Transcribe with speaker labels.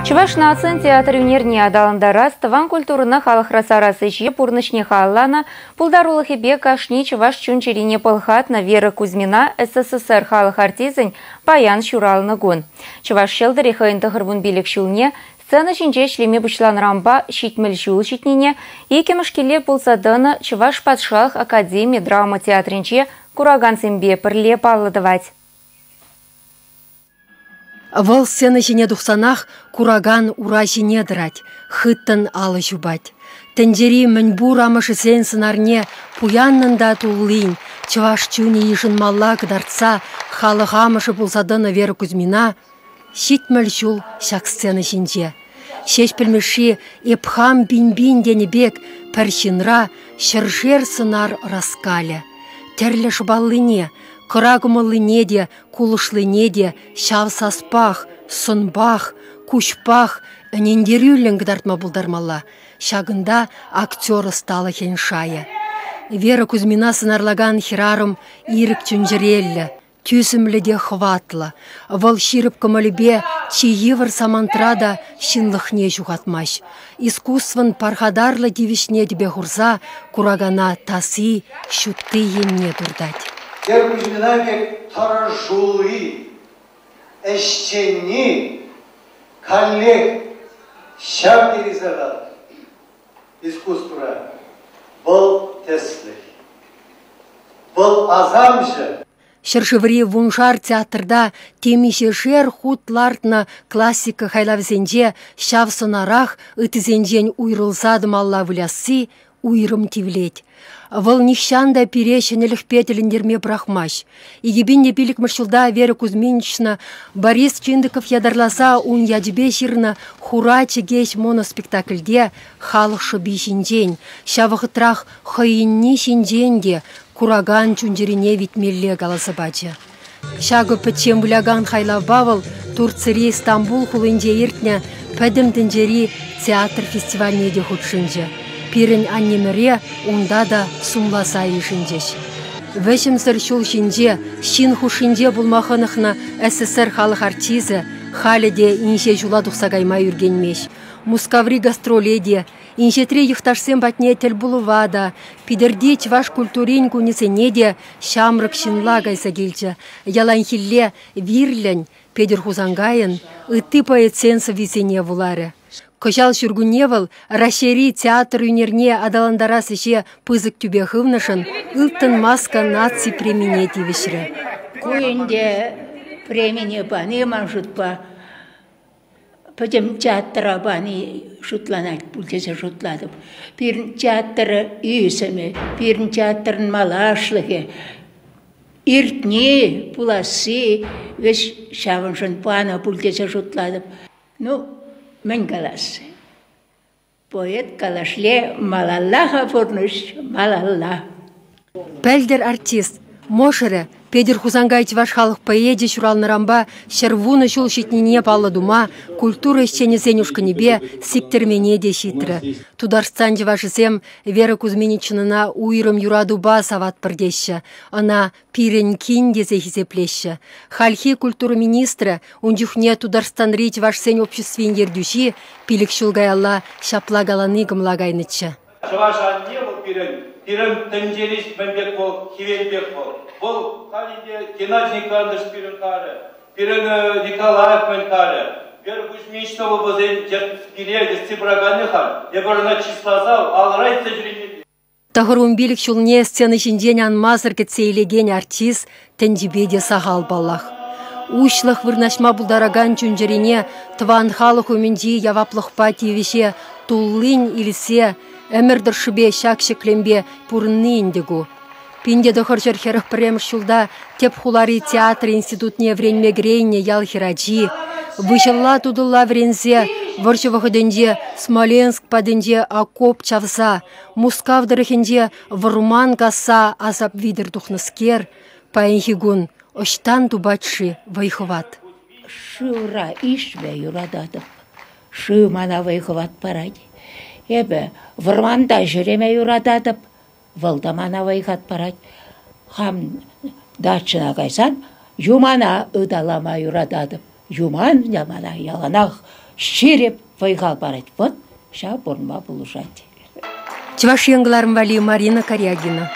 Speaker 1: Чӑваш нацин театр ӳнерне аталантарас, тӑван культурӑна халӑхра сарас ӗҫе пурнӑҫне халалланӑ, пултарулӑхӗпе кашни чӑваш чун-чӗрине пӑлхатнӑ Вера Кузьмина СССР халӑх артисчӗн паян ҫуралнӑ кун. Чӑваш ҫӑлтӑрӗ хӑйӗн 95 ҫулне сцена ҫинче ӗҫлеме пуҫланӑранпа 70 ҫул ҫитнине, иккӗмӗш киле пулса тӑнӑ Чӑваш патшалӑх академи драма театрӗнче куракансемпе пӗрле паллӑ тӑвать.
Speaker 2: Вӑл сцена ҫине тухсанах куракан ура ҫине тӑрать, хыттӑн алӑ ҫупать. Тӗнчери мӗнпур амӑшӗсен сӑнарне пуяннӑн та туллин, чӑваш чунӗ йышӑнмалла кӑтартса халӑх амӑшӗ пулса тӑнӑ Вера Кузьмина 70 ҫул ҫак сцена ҫинче. Ҫеҫпӗл Мишши эп хам пин-пин тенӗ пек пӗр ҫынра ҫӗршер сӑнар ӑраскалӗ. Тӗрлӗ шӑпаллине, кӑра кӑмӑллине те, кулӑшлине те ҫав саспах, сӑнпах, куҫпах ӗнентерӳллӗн кӑтартма пултармалла. Ҫакӑнта актер ӑсталӑхӗн шайӗ. Вера Кузьмина сӑнарлакан хӗрарӑм ирӗк чун-чӗреллӗ, тӳсӗмлӗ те хӑватлӑ. Вӑл ҫирӗп кӑмӑлӗпе чи йывӑр самантра та ҫынлӑхне ҫухатмасть. Искусствӑн пархатарлӑ тивӗҫне тӗпе хурса куракана таси, ҫутти енне туртать.
Speaker 3: Вера Кузьмина пек тӑрӑшулли, ӗҫченни каллех ҫав тери сахал искусствӑра. Вӑл тӗслӗх. Вӑл асамҫӑ.
Speaker 2: Ҫӗршыври вуншар театрта темиҫешер хут лартнӑ классика хайлавӗсенче ҫав сӑнарах ыттисенчен уйрӑлса тӑмалла вылясси уйрӑм тивлет. Вӑл нихҫан та пире ҫӗнӗлӗхпе тӗлӗнтерме пӑрахмасть. 2005 ҫулта Вера Кузьминична Борис Чиндыков ятарласа ун ячӗпе ҫырнӑ «Хура чӗкеҫ» моноспектакльте халӑх шӑпи ҫинчен, ҫав вӑхӑтрах хӑйӗнни ҫинчен те куракан чун-чӗрине витмелле каласа пачӗ. Ҫакӑ пӗччен вылякан хайлавпа вӑл Турцири Стамбул хулинче иртнӗ Пӗтӗм тӗнчери театр фестивальне те хутшӑнчӗ. Пирӗн аннемӗре унта та сумласа йышӑнчӗҫ. Вӗҫӗмсӗр ҫул ҫинче ҫын хушшинче пулма хӑнӑхнӑ СССР халӑх артисчӗ халӗ те инҫе ҫула тухса кайма ӳркенмест. Мускаври гастроле те, инҫетри йӑхташсем патне тӗлпулӑва та, Питӗрти чӑваш культурин кунӗсене те ҫамрӑк ҫынла кайса килчӗ. Яланхилле вирлӗн Петӗр Хусанкайӑн ытти поэтсен сӑввисене вуларӗ. Кӑҫал ҫуркунне вӑл Раҫҫейри театр ӳнерне аталантарас ӗҫе пысӑк тӳпе хывнӑшӑн «Ылтӑн маска» наци премине тивӗҫрӗ.
Speaker 4: Ку ӗнтӗ премине пани, ман шутпа, пӗтӗм театра пани шутланать пуль тесе шутлатӑп. Пирӗн театр ӳсӗмӗ, пирӗн театрӑн малашлӑхӗ, иртни, пуласси вӗҫ ҫавӑншӑн панӑ пуль тесе шутлатӑп. Ну, мӗн калас? Поэт калашле, малалла-ха пурнӑҫ, малалла.
Speaker 2: Пӗлтӗр артист, мӑшӑрӗ Петӗр Хусанкай чӑваш халӑх поэчӗ ҫуралнӑранпа 110 ҫул ҫитнине паллӑ тума культура ӗҫченӗсен ушкӑнӗпе Сиктӗрмене те ҫитрӗ. Тутарстан чӑвашӗсем Вера Кузьминичнӑна уйрӑм юратупа саватпӑр теҫҫӗ. Ӑна пирӗн кин тесе хисеплеҫҫӗ. Хальхи культура министрӗ, ун чухне Тутарстанри чӑвашсен обществин ертӳҫи пилӗк ҫул каялла ҫапла калани кӑмӑла кайнӑччӗ.
Speaker 5: Чӑваш анне вӑл пирӗн, пирӗн тӗнчери мӗн пек вӑл, хӗвел пек вӑл. Вӑл халь ӗнтӗ Геннадий Никандрович пирӗн халӗ, пирӗн Николаев мӗн халӗ. Вера Кузьминична вӑл вӗсен пире ертсе пыраканӗ халь. Эпир ӑна чысласа алӑра илсе ҫӳреме
Speaker 2: 95 ҫулне сцена ҫинчен анмасӑр кӗтсе илекен артист тӗнчипе те сахал паллах. Уҫлӑх вырнаҫма пултаракан чун-чӗрене тӑван халӑх умӗнчи яваплӑхпа тивӗҫе туллин илсе ӗмӗр тӑршшӗпе ҫак ҫӗклемпе пурӑнни ӗнтӗ ку. 1941 ҫулта тӗп хулари театр институтне вӗренме кӗрейнӗ ял хӗрачи, выҫӑлла-тутӑлла вӗренсе вӑрҫӑ вӑхӑтӗнче Смоленск патӗнче окоп чавса Мускав тӑрӑхӗнче вӑрман касса асап витӗр тухнӑскер, паянхи кун ӑҫтан тупать-ши вӑй-хӑват?
Speaker 4: Шывра ишме юрататӑп. Шыв мана вӑй-хӑват парать. Эпӗ вӑрманта ҫӳреме юрататӑп. Вӑл та мана вӑй-хӑват парать. Хам дачӑна кайсан юмана ыталама юрататӑп. Юман мана яланах ҫирӗп вӑй-хал парать. Вӑт ҫав пурӑнма пулӑшать.
Speaker 2: Чӑваш Ен кӑларӑм валли Марина Карягина.